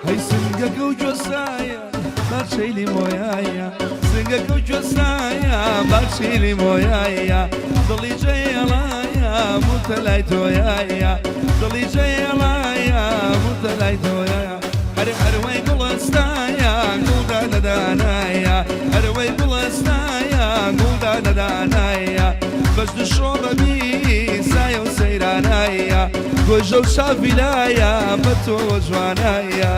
هەی سنگەکە و گوێسایە بارچەی لیمۆیایە سنگەکە و گوێسایە بارچەی لیمۆیایە دڵی جەیەڵایە موتە لای تۆیایە دڵی جەیەڵایە موتە لای تۆیایە هەر هەروەی گوڵستایە گوڵدا نەدانایە هەروەی گوڵستایە گوڵدا نەدانایە بەجد شۆڕەبی سایە و سەیرانایە گۆژە و شاڤیلایە بە تۆوە جوانایە.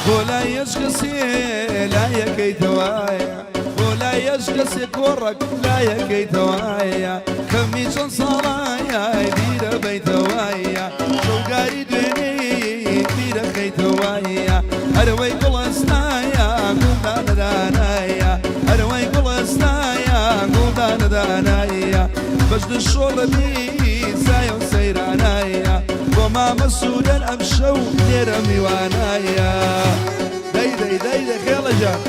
بۆ لای یەش کەسێ لایەکەیتەوایە بۆ لای یەش کەسێ کۆڕەک لایەکەیتەوایە خەمی چەند ساڵایە بیرە بەیتەوایە شەوگاری دوێنێ بیرەخەیتەوایە هەرەوەی گوڵستایە گوڵدانەدانایە هەرەوەی گوڵستایە گوڵدانەدانایە بەجد شۆڕەبی سایە و سەیرانایە بۆ مامە سوورەن ئەمشەو لێرە میوانایە دەی دەی دەی دەی خێڵە جان.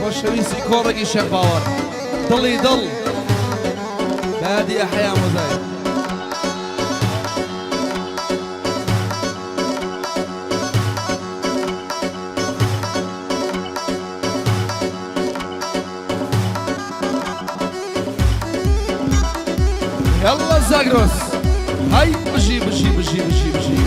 خۆشەویستی کۆڕێکی شێخ باوەڕ دڵی دڵ بەیادی ئەحەی ئامۆزای. يلا زاگرۆس هەی بژی بژی بژی بژی بژی.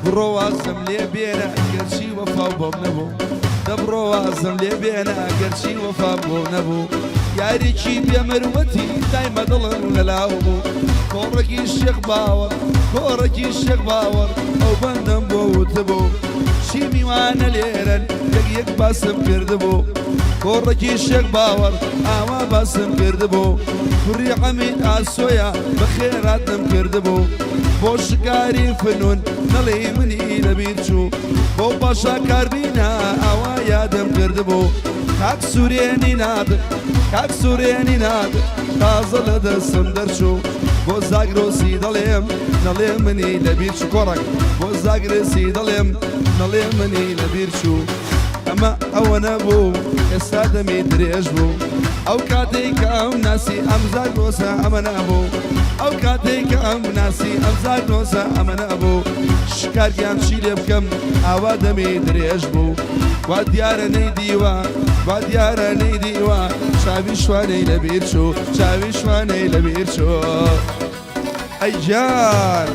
بڕۆ وازم لێ بێنە گەرچی وەفا بۆم نەبوو دەبڕۆ وازم لێ بێنە گەرچی وەفا بۆ نەبوو یاریکی بێمەروەتی دایمە دڵم لەلاو بوو کۆڕێکی شێخ باوەڕ کۆڕێکی شێخ باوەڕ ئەو بەندەم بۆ وتبوو چی میوانە لێرەن یەک یەک باسم کردبوو کۆڕێکی شێخ باوەڕ ئاوا باسم کردبوو کوڕی عەمید ئاسۆیە بەخێراتم کردبوو بۆ شکاری فنون نەڵێی منی لەبیر چوو بۆ پاشا کاربینە ئاوا یادم کردبوو کاک سورێنی نادر کاک سورێنی نادر تازە لە دەستم دەرچوو بۆ زاگرۆسی دەڵێم نەڵێ منی لەبیر چوو کۆڕەک بۆ زاگرسی دەڵێم نەڵێ منی لەبیر چوو. ئەمە ئەوە نەبوو ئێستا دەمی درێژ بوو ئەو کاتەی کە ئەم ناسی ئەم زاگرۆسە ئەمە نەبوو ئەو کاتەی کە ئەم ناسی ئەم زاگرۆسە ئەمە نەبوو شکارگیان چی لێ بکەم ئاوا دەمی درێژ بوو وا دیارە نەیدیوە وا دیارە نەیدیوە چاوی شوانەی لەبیر چوو چاوی شوانەی لەبیر چوو ئەی گیان.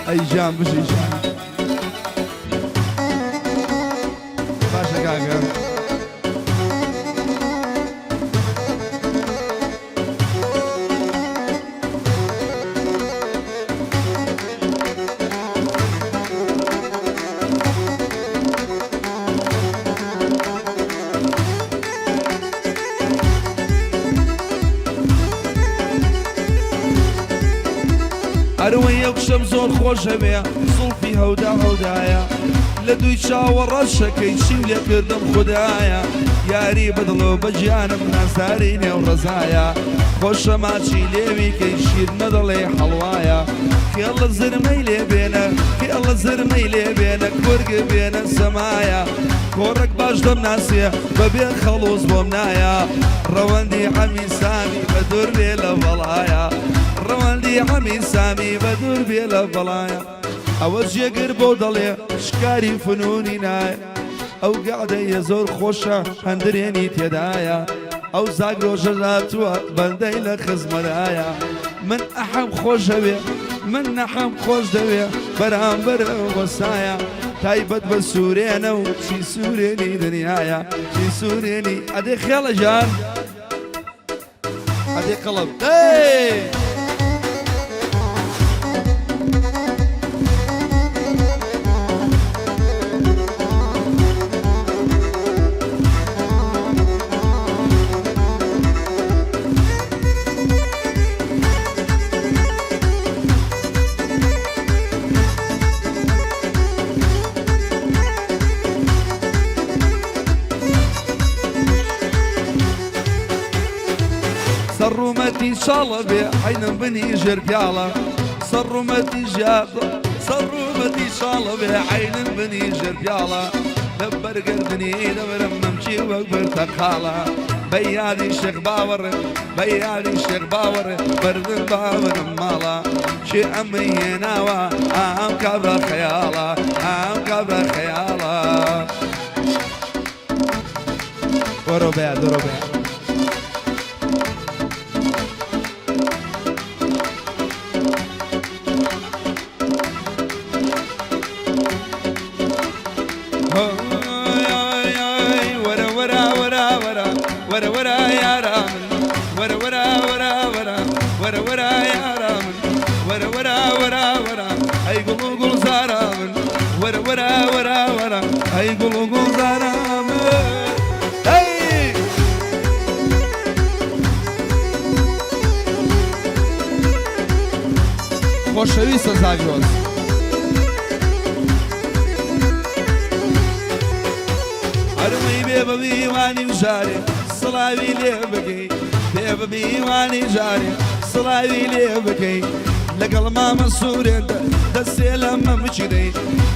ئەی گیان بژی گیان باشە کاکە. ئەروەی ئەو کچەم زۆر خۆشەوێ زوڵفی هەودا هەودایە لە دووی چاوە ڕەشەکەی چیم لێ کردم خودایە یاری بەدڵ و بە گیانم نازداری نێو ڕەزایە خۆشە ماچی لێوی کەی شیر نەدەڵێ حەڵوایە خێڵە زرمەی لێ بێنە خێڵە زرمەی لێ بێنە کورگ بێنە سەمایە کۆڕەک باش دەمناسێ بەبێ خەڵوز بۆم نایە ڕەوەندی عەمی سامی بە دوور بێ لە بەڵایە ڕەوەندی عەمی سامی بە دوور بێ لە بەڵایە ئەوە جێگر بۆ دەڵێ شکاری فنونی نایە ئەو گەعدەیە زۆر خۆشە هەندرێنی تێدایە ئەو زاگرۆژە هاتووە بەندەی لە خزمەدایە من ئەحەم خۆشەوێ من نەحەم خۆش دەوێ بەرامبەر وەسایە تایبەت بە سوورێنە و چی سوورێنی دنیاە چی سوورێنی ئەدێ خێڵە ژان ئەدێ قەڵب دەی! سەر ڕوومەتی شاڵە بێ عەینم بنی ژێر پیاڵە سەر ڕوومەتی ژیاڵە سەر ڕوومەتی شاڵە بێ عەینم بنی ژێر پیاڵە لە بەرگردنی دەبرم مەمکی وەک برتەقاڵە بە یادی شێخ باوەڕ بە یادی شێخ باوەڕ بەردن باوەرم ماڵە کێ ئەمری هێناوە ئام کابرا خەیاڵە ئام کابرا خەیاڵە وەرۆ بەیاد وەرۆ بەیاد. وەرە وەرە وەرە وەرە وەرە وەرە یارا من وەرە وەرە وەرە وەرە وەرە وەرە یارا من وەرە وەرە وەرە وەرە ئەی گوڵ و گوڵزارا من وەرە وەرە وەرە وەرە ئەی گوڵ و گوڵزارا من ئەی خۆشەویستە زاگرۆس. هەروەی بێ بە میوانی و ژارێ سڵاوی لێ بکەی بێ بە میوانی ژارێ سڵاوی لێ بکەی لەگەڵ مامە سوورێن دەسێ لە مەمکی دەی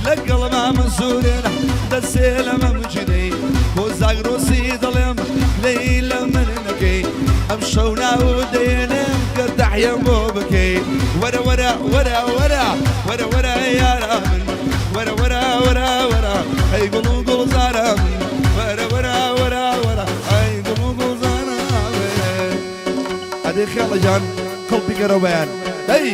لەگەڵ مامە سوورێن دەسێ لە مەمکی دەی بۆ زاگرۆسی دەڵێم لێی لە من نەکەی ئەم شەو ناو دێنم گەر تەحیەم بۆ بکەی وەرە وەرە وەرە وەرە وەرە وەرە یارا من وەرە وەرە وەرە وەرە ئەی گوڵ و گوڵزارە من وەرە وەرە وەرە وەرە ئەی گوڵ و گوڵزارە من ئەدێ خێڵە جان قڵپی کەرەوە بەیان دەی.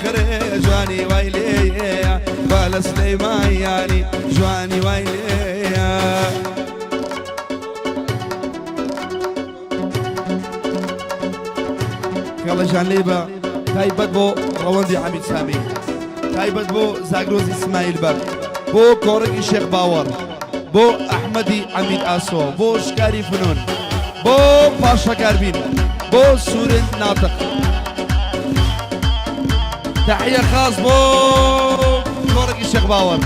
خرێ جوانی وای لێیە با لە سلەیمانیانی جوانی وای لێیە. خێڵەجان لێی بە تایبەت بۆ ڕەوەندی عەمید سامی تایبەت بۆ زاگرۆزی سمایل بەگ بۆ کۆڕگی شێخ باوەڕ بۆ ئەحمەدی عەمید ئاسۆ بۆ شکاری فنون بۆ پاشەکاربین بۆ سورن ناتق تحیە خاص بۆ کۆڕگی شێخ باوەڕ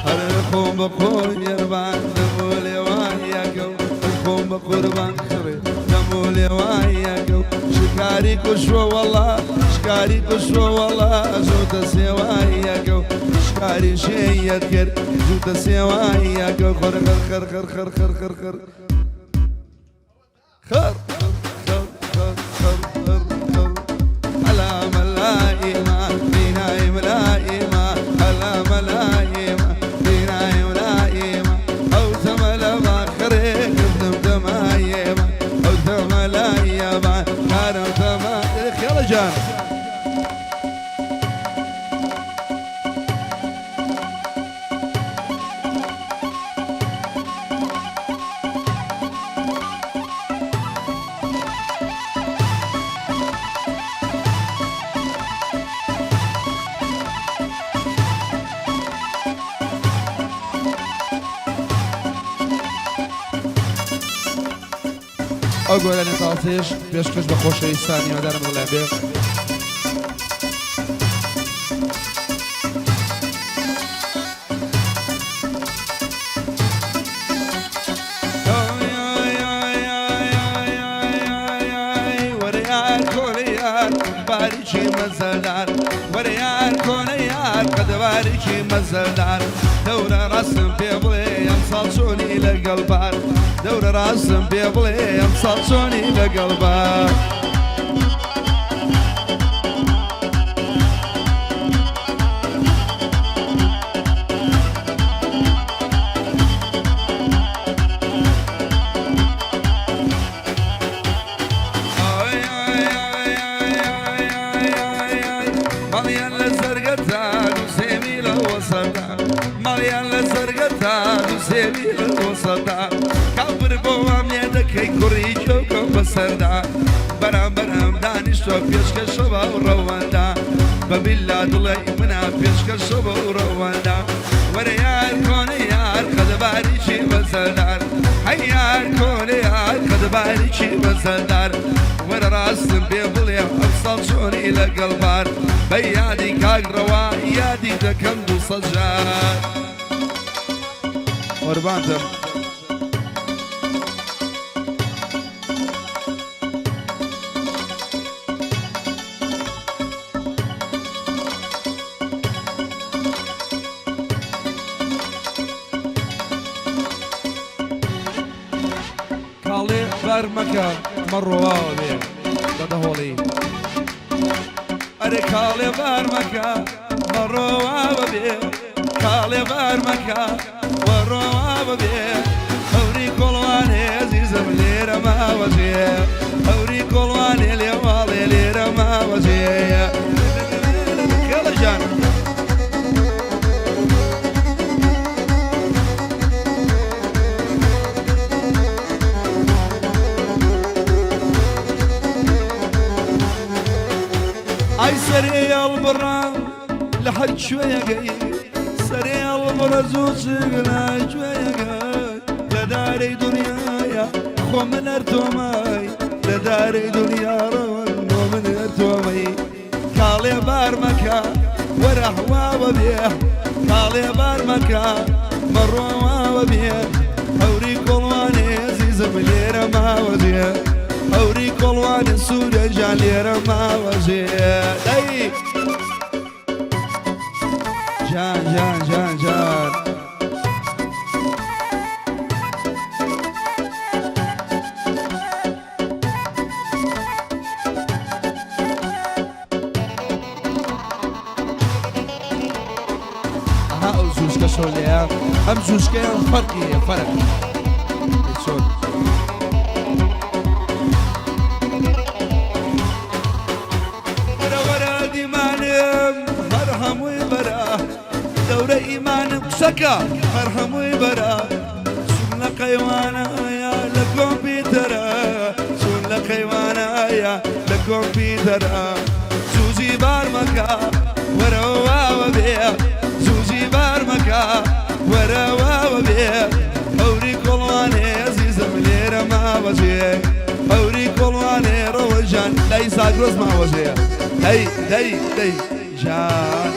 هەر خۆم بە قۆربان دەمۆ لێوایەکەم خۆم بە قوربان خڕێ دەمۆ لێوایەکەم شکاری کوشوە وەڵا شکاری کوشوە وەڵا زۆتە سێوایەکەم شکاری شێیەت کرد زووتە سێوایەکە خڕ خڕ خڕ خڕ خڕ خڕ خڕ خڕ خڕ خڕ خڕ خڕ خڕ هەلا مەلایمە بینای ملایمە هەلا مەلایمە بینای ملایمە ئەو تەمەلە باخرێ کردم دەمایێمە ئەو تەمەلایەبا کارم تەمە خێڵە جان. ئەو گۆرانی تازەیەش پێشکەش بە خۆشەویستان هیوادارم دڵیان بێ. باریکی مەزەدار وەرەیار کۆنەیار قەدەباریکی مەزەدار دەورە ڕاستم پێ بڵێ ئەمساڵ چۆنی لەگەڵ بار دەورە ڕاستم پێ بڵێ ئەمساڵ چۆنی لەگەڵ بار. ماڵیان لە زەرگەتان و سێوی لە وەسەتا ماڵیان لە زەرگەتان و سێوی لە وەسەتا کافر بۆ وام لێ دەکەی کوڕی چۆکم بەسەردا بەرامبەرم دانیشتوە پێشکەشەوە و ڕەوەندا بە بیللا دڵی منە پێشکەشەوە و ڕەوەندا وەرە یار کۆنە یار قەدەباریکی بەسەردار هەی یار کۆنە یار قەدەباریکی بەسەردار وەرە ڕاستم پێ بڵێ ئەمساڵ چۆنی لەگەڵ بار بە یادی کاک ڕەوا یادی دەکەم 200 جار قوربانتم. کاڵێ بار مەکە مەڕۆواوە بێ بە دەهۆڵی ئەرێ کاڵێ بار مەکە مەڕۆواوە بێ کاڵێ بار مەکە وەڕۆواوە بێ هەوری کۆڵوانێ ئەزیزم لێرە ماوەجێ هەوری کۆڵوانێ لێواڵێ لێرە ماوەجێ خێڵە جان. ئای سەرێ هەڵبڕا لە هەر کوێیەگەی سەرێ هەڵبڕە زوو چگ لە کوێیەگەی لە دارەی دنیاە خۆ من هەر تۆمای لە دارەی دنیا ڕەوەن بۆ من هەر تۆمەی کاڵێ بار مەکە وەرە هەواوە بێ کاڵێ بار مەکە مەڕۆواوە بێ هەوری کۆڵوانێ ئەزیزم لێرە ماوە جێ هەوری کۆڵوانێ سوورە جان لێرە ماوە جێ دەی جان جان جان جان. ئەها ئەو زووشکە شۆلەیە ئەم زووشکەیان فەرقی هەیە فەرق چۆن گەورە ئیمانم قسەکە هەر هەمووی بەرە چون لە قەیوانایە لە کۆمپیوتەرە چون لە قەیوانایە لە کۆمپیوتەرە زوزی بار مەکە وەرەوە بێ زوزی بار مەکە وەرەوە بێ هەوری کۆڵوانێ ئەزیزم لێرە ماوەجێ هەوری کۆڵوانێ ڕەوەجان لای زاگرۆس ماوەجێ دەی دەی دەی جان.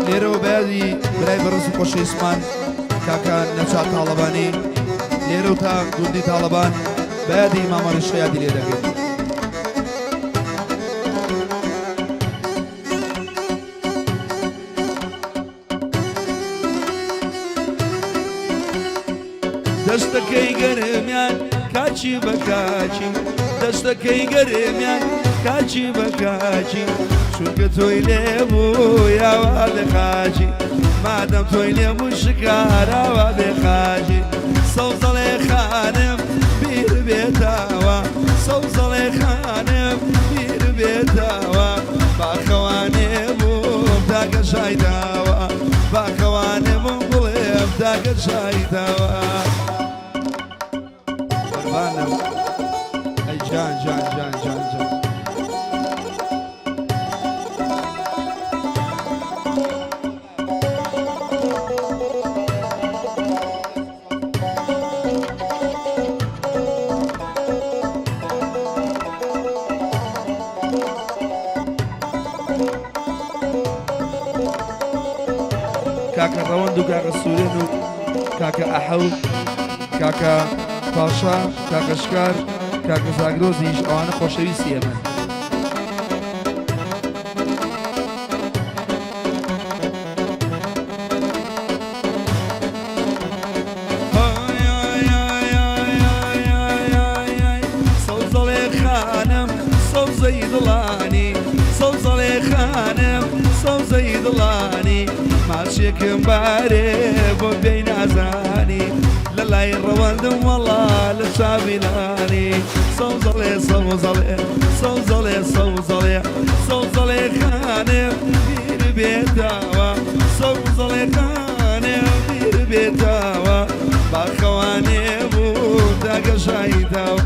لێرەوە بەیادی برای بەڕێز و خۆشەویستمان کاکە نەجات تاڵەبانی لێرە و تا گوندی تاڵەبان بەیادی مامە ڕیشە یادی لێ دەکەین. دەستەکەی گەرمیان کاچی بە کاچی دەستەکەی گەرمیان کاچی بە کاچی چونکە تۆی لێبوو یاوا بێ خاچی مادەم تۆی لێبوو شکاراوا بێ خاچی سەوزەڵێ خانم بیر بێتەوە سەوزەڵێ خانم بیر بێتەوە باخەوانێ بووم تاکە شایداوە باخەوانێ بووم گوڵێم تاکە شایداوە قوربانم ئەی جان جان جان جان جان. کاکە ڕەوەند و کاکە سوورێن و کاکە ئەحە و کاکە پاشا کاکە شکار کاکە زاگرۆزیش ئەوانە خۆشەویستی ئێمەن. سەوزەڵێ خانم سەوزەی دڵانی سەوزەڵێ خانم سەوزەی دڵانی ماچێکم بارێ بۆ پێی نازانی لە لای ڕەوەندم وەڵا لە چاویلانی سەوزەڵێ سەوزەڵێ سەوزەڵێ سەوزەڵێ سەوزەڵێ خانم بیر بێتەوە سەوزەڵێ خانم بیر بێتەوە باخەوانێ بوو تاکە شایتەوە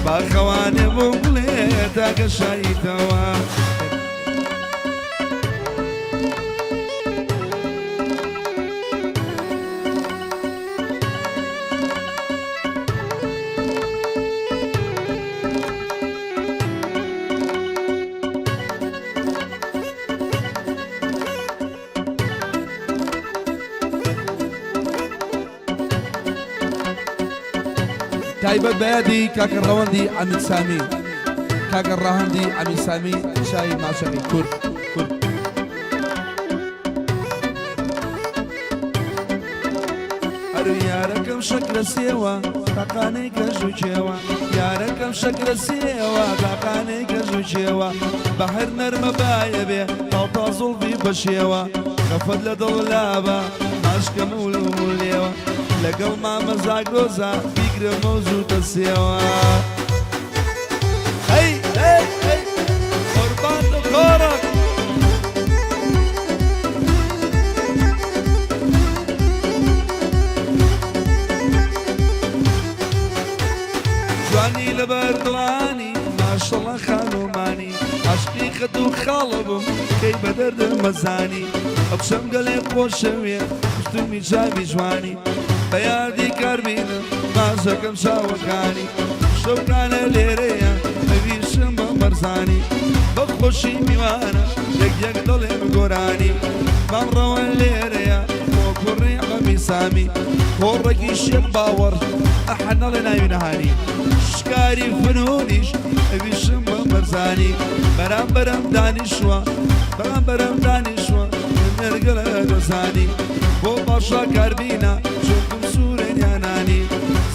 باخەوانێ بوو بڵێ تاکە شایتەوە. تایبەت بە یادی کاکە ڕەوەندی عەمید سامی کاکە ڕەهەندی عەمید سامی شای ماچەکەی کورد کورد. ئەرو یارەکەم شەکرە سێوە تاقانەی کەژ و کێوە یارەکەم شەکرە سێوە تاقانەی کەژ و کێوە بە هەر نەرمە بایە بێ تاڵتا زوڵفی بەشێوە خەفەت لە دڵ لابە ماشکەم و لێوە لەگەڵ مامە زاگرۆزا بیگرە مەوزوو دەسێوە هەی هەی هەی قوربان دڵخۆرم. جوانی لەبەر دڵانی ماشەڵە خانومانی عاشقی خەت و خاڵە بووم کەی بە دەردم مەزانی ئەبشەم گەلێ خۆشەوێ کوشتمی چاوی جوانی بە یادی کاربینم ماچەکەم چاوەکانی شەوکانە لێرەیە ئەویشم بە بەرزانی بە خۆشی میوانە یەک یەک دەڵێم گۆرانی مام ڕەوەن لێرەیە بۆ کوڕی عەمی سامی کۆڕێکی شێخ باوەڕ ئەحە نەڵێ ناوی نەهانی شکاری فنونیش ئەویشم بە بەرزانی بەرامبەرم دانیشوە بەرامبەرم دانیشوە نێرگەلە دەزانی بۆ باشا کاربینە چونکم سوورێنیانانی.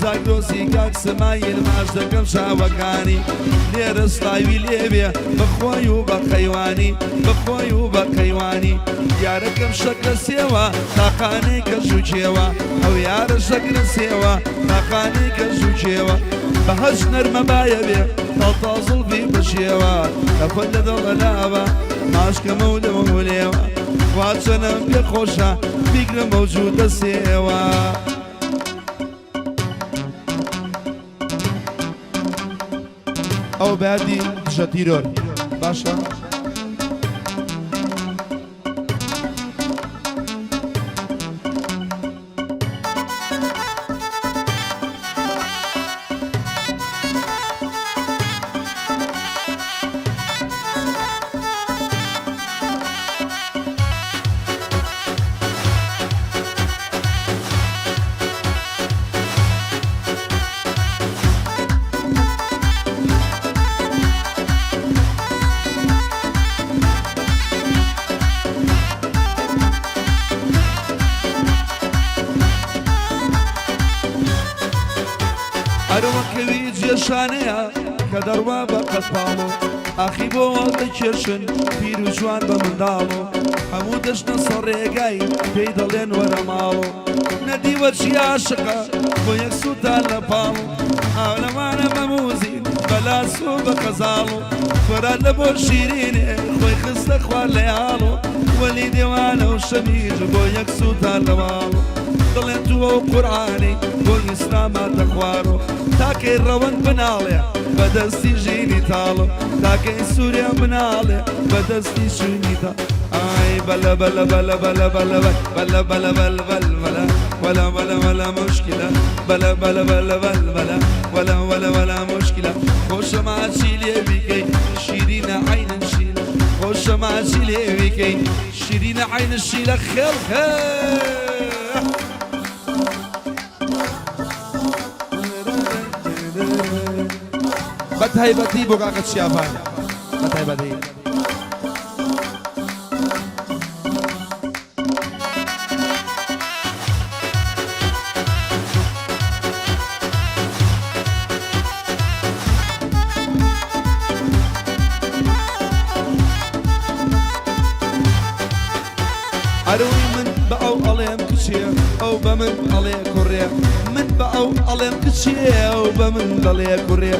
زاگرۆسی کاک سمایل ماچ دەکەم چاوەکانی لێرە سڵاوی لێبێ بە خۆی و بە قەیوانی بە خۆی و بە قەیوانی یارەکەم شەکرە سێوە تاقانەی کەژ و کێوە ئەو یارە شەکرە سێوە تاقانەی کەژ و کێوە بەهەشت نەرمە بایە بێ تاڵ تاڵ زوڵفی بەشێوە لەفەت لە دڵ لاوە ماچکەمە و دەمە لێوە خوا چەنەم پێ خۆشە بیگرە مەوجودە سێوە. ئەوە بەیادی دژە تیرۆر باشە؟ ئەرەوەکەوی جێشانەیە کە دەڕوا بە قەدپاڵۆ ئاخی بۆ دەکێشن پیر و جوان بە منداڵۆ هەموو دەچنە سەر ڕێگای پێی دەڵێن وەرە ماڵۆ نەدیوە چی عاشقە بۆ یەک سووتان لە پاڵ ئاولەمانە بە موزی بەلاس و بە خەزاڵ و خۆران لە بۆ شیرینێ خۆی خستە خوار لە یاڵ و وەلی دێوانە و شەمیج بۆ یەک سووتان لە ماڵ دڵێن تو ئەو قورعانی بۆ ئیسلاماتە خوار و تاکەی ڕەوەند بناڵێ بەدەستی ژینی تاڵ و تاکەی سووریا بناڵێ بەدەستی شوینی تاڵ ئای بەلە بەلە بەلە بەلە بەلە بەلە بەلە بەل بەل بەلە وەلا وەلا وەلا مشکلە بەلە بەلە بەلە بەل بەلە وەلا وەلا وەلا مشکلە خۆشە ماچی لێویکەی شیرینە عەینن شیلە خۆشە ماچی لێویکەی شیرینە عەینن شیلە خێڵ خێڵ. بە تایبەتی بۆ کاکە چیاڤان بە تایبەتی. ئەرۆی من بە ئەو ئەڵێم کچێ ئەو بە من ئەڵێ کوڕێ من بە ئەو ئەڵێم کچێ ئەو بە من دەڵێ کوڕێ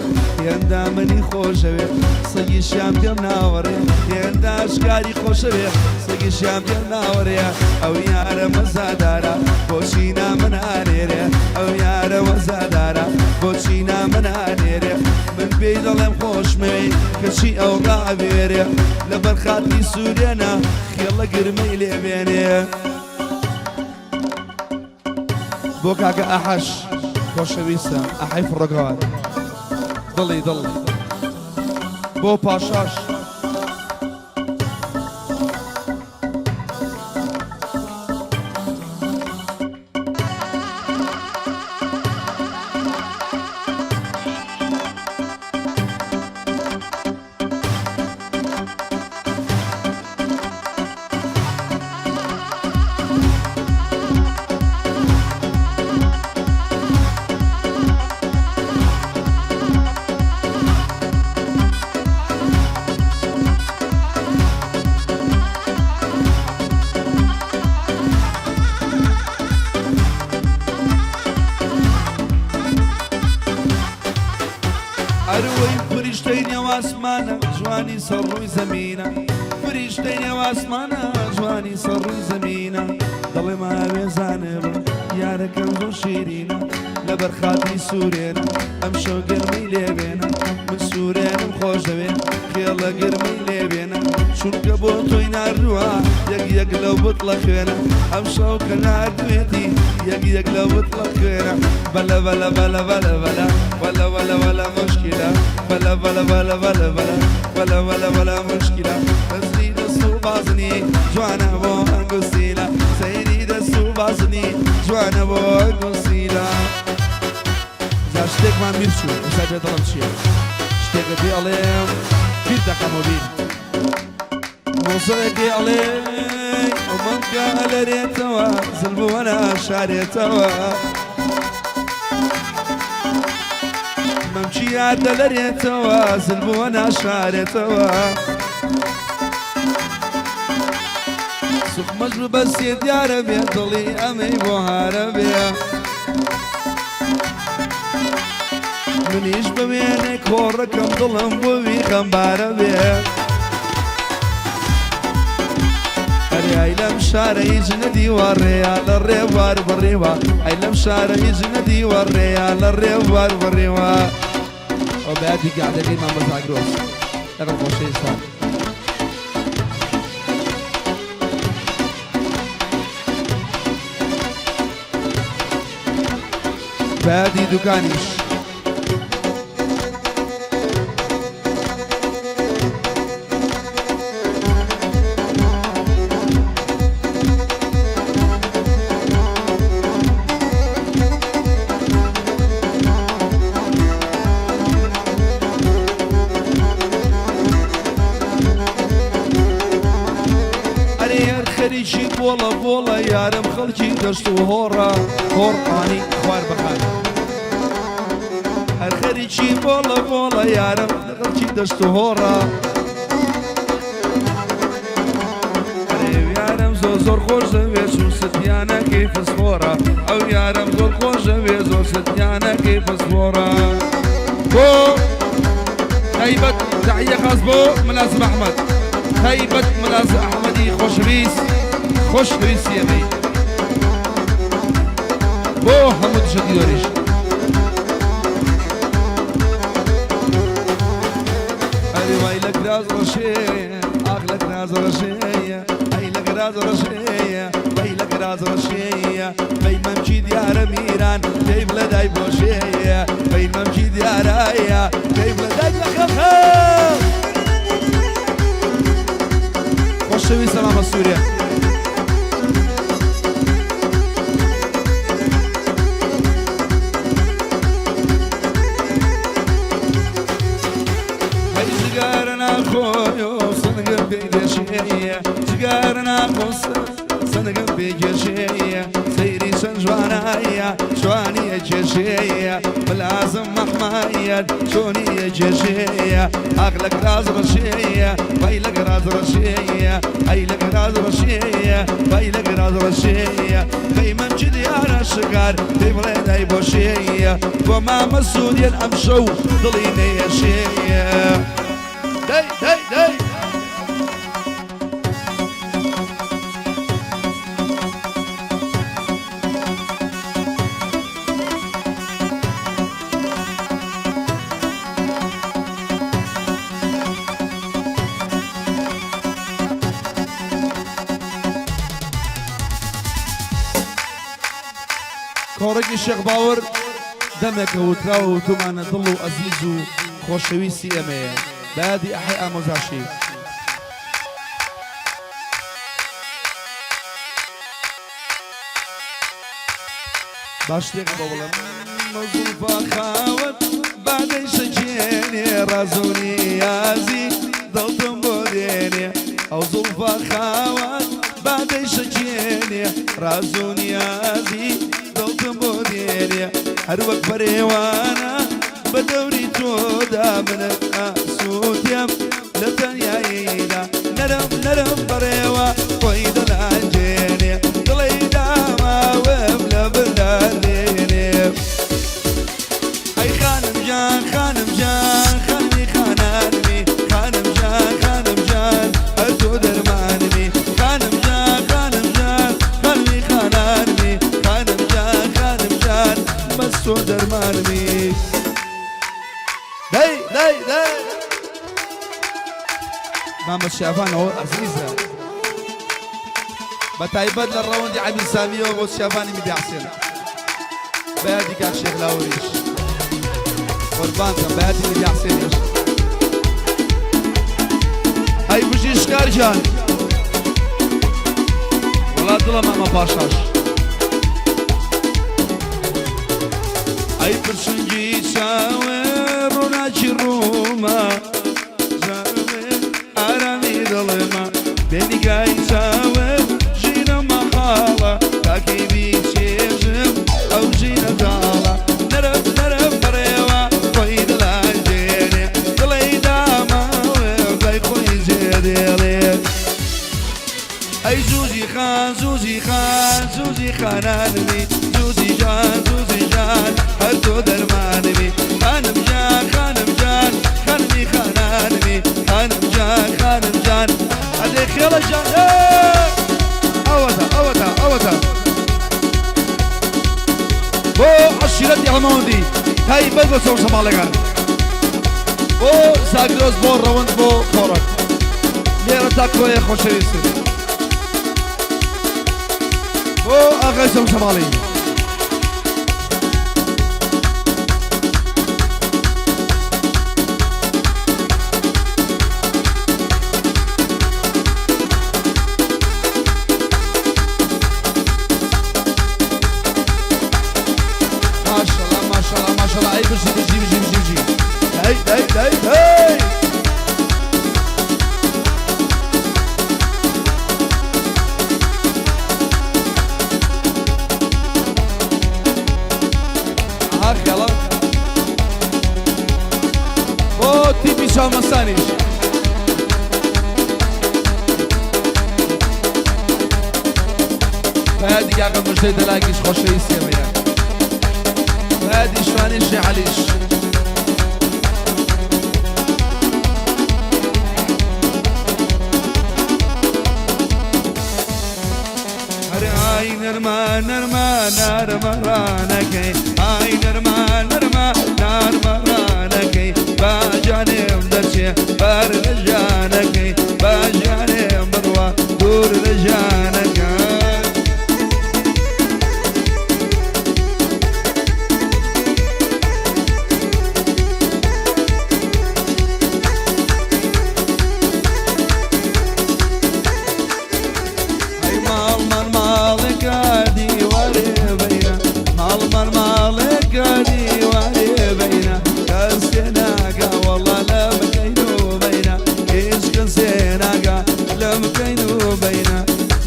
هێندا منی خۆشەوێ سەگیشیان پێم ناوەڕێ هێندا شکاری خۆشەوێ سەگیشیان پێم ناوەڕێ ئەو یارە مەزادارە بۆچی نامنانێرێ ئەو یارە وەزادارە بۆچی نامنانێرێ من پێی دەڵێم خۆشمەوێی کەچی ئەو ڕاوێرێ لەبەر خاتری سوورێنە خێڵە گرمەی لێ بێنێ. بۆ کاکە ئەحەش خۆشەویستە ئەحەی فڕۆکەوان دڵی دڵ بۆ پاشاش. ئەروەی فریشتەی نێو ئاسمانە جوانی سەر ڕووی زەمینە فریشتەی نێو ئاسمانە جوانی سەر ڕووی زەمینە دەڵێ ماوێزانێ بم یارەکەم زۆر شیرینە لەبەر خاتری سوورێنە ئەمشەو گەرمەی لێبێنە من سوورێنم خۆش دەوێ خێڵە گەرمەی لێبێنە چونکە بۆ تۆی ناردووە یەک یەک لەو بتڵە خوێنە ئەمشەو کە ناردوێتی یەک یەک لەو بتڵە خوێنە بەلە بەلە بەلە بەلە بەلە وەلە وەلە وەلە مشکلە بەلە بەلە بەلە بەلە بەلە وەلە وەلە وەلە مشکلە دەستی دەست و بازنی جوانە بۆ ئەنگوستیلە سەیری دەست و بازنی جوانە بۆ ئەنگوستیلە. جا شتێکمان بیر چوو ئێستا پێ دەڵێم چییە شتێکە پێ ئەڵێم بیر دەکەمەوە بیر مۆزەیەکی ئەڵێ ئەو مەمکە ئەلەرێتەوە زل بووە ناشارێتەوە. مەمکی یار دەلەرێتەوە زل بووە ناشارێتەوە سوخمەش ببەستێ دیارە بێ دڵی ئەمەی بۆ هارە بێ منیش بە وێنەی کۆڕەکەم دڵم بۆوی خەمبارە بێ ئەرێ ئەی لەم شارە هیچ نەدیوە ڕێیا لە ڕێوار بڕیوە ئەی لەم شارە هیچ نەدیوە ڕێیا لە ڕێوار بڕیوە ئەو بەیادی گەعدەکەی مامە زاگرۆس لەگەڵ خۆشەویستان. بەیادی دوکانیش. ئەرێ هەر خەریکی بۆڵە بۆڵە یارم خەڵکی دەشت و هۆڕە هۆڕانی خوار بەخان هەر خەریکی بۆڵە بۆڵە یارم خەڵکی دەشت و هۆڕە ئەرێ یارم زۆر زۆر خۆش دەوێ چون ستیانەکەی فسفۆڕە ئەو یارم زۆر خۆش دەوێ زۆر ستیانەکەی فسفۆڕە بۆ تایبەت تحیە خاص بۆ ملازم ئەحمەد تایبەت ملازم ئەحمەدی خۆشەویست خۆشەویستی ئێمەی بۆ هەموو دژە دیۆریش ئەرێ وای لە گراز ڕەشێ ئاخ لە گراز ڕەشێ ئەی لە گراز ڕەشێ وەی لە گراز ڕەشێ بەی مەمکی دیارە میران پێی بڵێ دای بۆشێ بەی مەمکی دیارایە پێی بڵێ دای لە خەڵخە خۆشەویستە مامە سوورێ. ئەی جگارە ناخۆیۆ سنگم پێی دێشێیە جگارە ناخۆ سنگم پێ کێشێیە سەیری چەند جوانایە جوانیە کێشێیە ملازم مەحمایە چۆنیە کێشێیە ئاخ لە گراز ڕەشێیە وای لە گراز ڕەشێیە ئەی لە گراز ڕەشێیە وای لە گراز ڕەشێیە پێی مەمکی دیارە شکار پێی بڵێ دای بۆشێیە بۆ مامە سوودیەن ئەمشەو دڵی نەیەشێیە دەی دەی دەی. کۆڕێکی شێخ باوەر دەمێکە وتراوە وتومانە دڵ و ئەزیز و خۆشەویستی ئێمەیە بەیادی ئەحەی ئامۆزاشی. با شتێک بۆ بڵێم مەزوفا خاوەت بادەی شەکێنێ ڕازونی یازی دڵتم بۆ دێنێ ئەو زوڵفا خاوەت بادەی شەکێنێ ڕازونی یازی دڵتم بۆ دێنێ هەر وەک پەرێوانە بە دەوری تۆدا منت ئاسوودیم لە تەنیاییدا نەرم نەرم بەڕێوە خۆی دەلانجێنێ دڵی داماوم لە بردارێنێ ئەی خانم جان خانم جان خانمی خانانمی خانم جان خانم جان هەر تۆ دەرمانمی خانم جان خانم جان خانمی خانانمی خانم جان خانم جان بەس تۆ دەرمانمی دەی دەی دەی مامە شیافان ئەوە ئەزیزە بە تایبەت لە ڕەوەندی عەبی سامیەوە بۆ شیافانی میدیا حسێن بە یادی کاک شێخ لاوریش قوربانتم بە یادی میدیا حسێنیش ئەی بژی شکار گیان وڵا دڵە مامە پاشاش ئەی پرشنگی چاوێ ڕووناکی ڕوومە چاوێ ئارامی دڵمە بێ نیگای چاوێ ژینە مەحاڵە تاکەی بیچێژم ئەو ژینە تاڵە نەرم نەرم بەڕێوە خۆی. خانانمی زوزی جان زوزی جان هەر تۆ دەرمانمی خانم جان خانم جان خانمی خانانمی خانم جان خانم جان ئەدێ خێڵە جان ئەوەتا ئەوەتا ئەوەتا بۆ عەشیرەتی هەڵماوەندی تایبەت بە چەمچەماڵەکان بۆ زاگرۆس بۆ ڕەوەند بۆ کۆڕەک لێرە تا کۆیە خۆشەویستن بۆ ئاغای چەمچەماڵی. ماشاءالله ماشاءالله ماشاءالله ئەی بژی بژی بژی بژی بژی دەی دەی دەی دەی ئەها خێڵە بۆ تیپی چاومەستانیش فادی کاکە مژدەی دەلاکیش خۆشەویستی ئێمەیە فادی شوانی شێ عەلیش هەر ئای نەرمە نەرمە نەرمە ڕانەکەی ئای نەرمە نەرمە نەرمە ڕانەکەی با جانێم دەچێ بەر لە ژانەکەی با ژانێم بڕوا دوور لە ژانەکە. ئەی ماڵمان ماڵێکە دیوارێ بەینە ماڵمان ماڵێکە دیوارێ بەینە کەس تێناگا وەڵا لەم کەین و بەینە هیچ کەس تێناگا لەم کەین و بەینە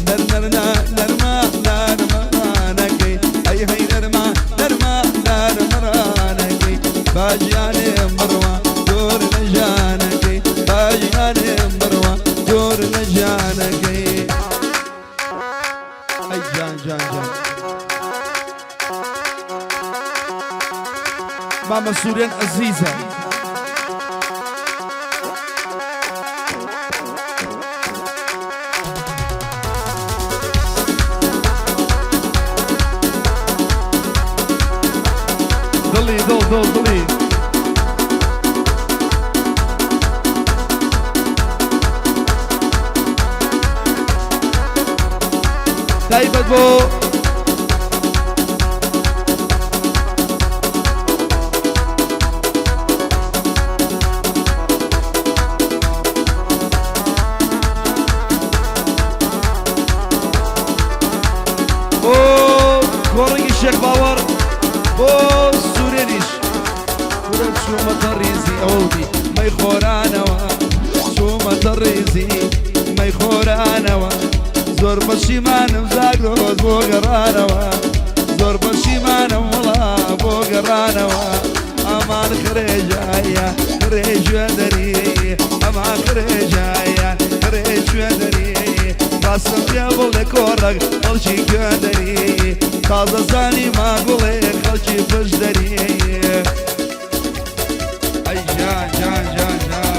نەر نەرنا نەرمە نەرمە ڕانەکەی ئەی هەی نەرمە نەرمە نەرمە ڕانەکەی با ژیانێم بڕوا دوور لە ژانەکەی با ژیانێم بڕوا دوور لە ژانەکەی. ئەی جان جان جان مامە سوورێن ئەزیزە. دڵی دڵ دڵ دڵی. تایبەت بۆ بۆ کۆڕنگی شێخ باوەڕ بۆ سوورێنیش کورە چوومەتە ڕیزی ئەوەی مەی خۆرانەوە چوومەتە ڕیزی مەی خۆرانەوە زۆر پەشیمانم زاگرۆس بۆ گەڕانەوە زۆر پەشیمانم وەڵا بۆ گەڕانەوە ئەمان خرێژایە خرێژوێ دەری ئەمان خرێژایە خرێژوێ دەری ڕاستم پێ بڵێ کۆڕەک خەڵکی کوێ دەری تازە زانی ماگوڵێ خەڵکی پشت دەری ئەی جان جان جان جان.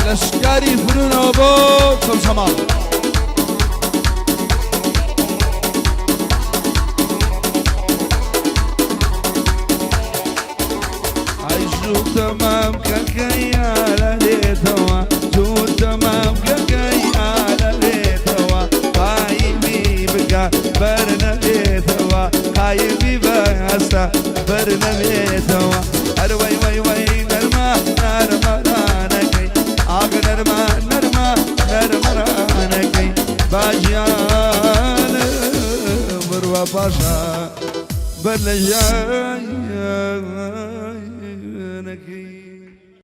لە شکاری فرونەوە بۆ چەمچەماڵ. ئای زوو تەمام کەکەی ئالە لێتەوە زوو تەمام کەکەی ئالە لێتەوە قایمی بکە بەر نەبێتەوە قایمی بە هەستە بەر نەبێتەوە هەر وەی وەی وەی نەرمە نەرمە رانەکەی ئاغ نەرمە نەرمە نەرمە رانەکەی باژیانم بڕوا پاشا بەر لە ژیان.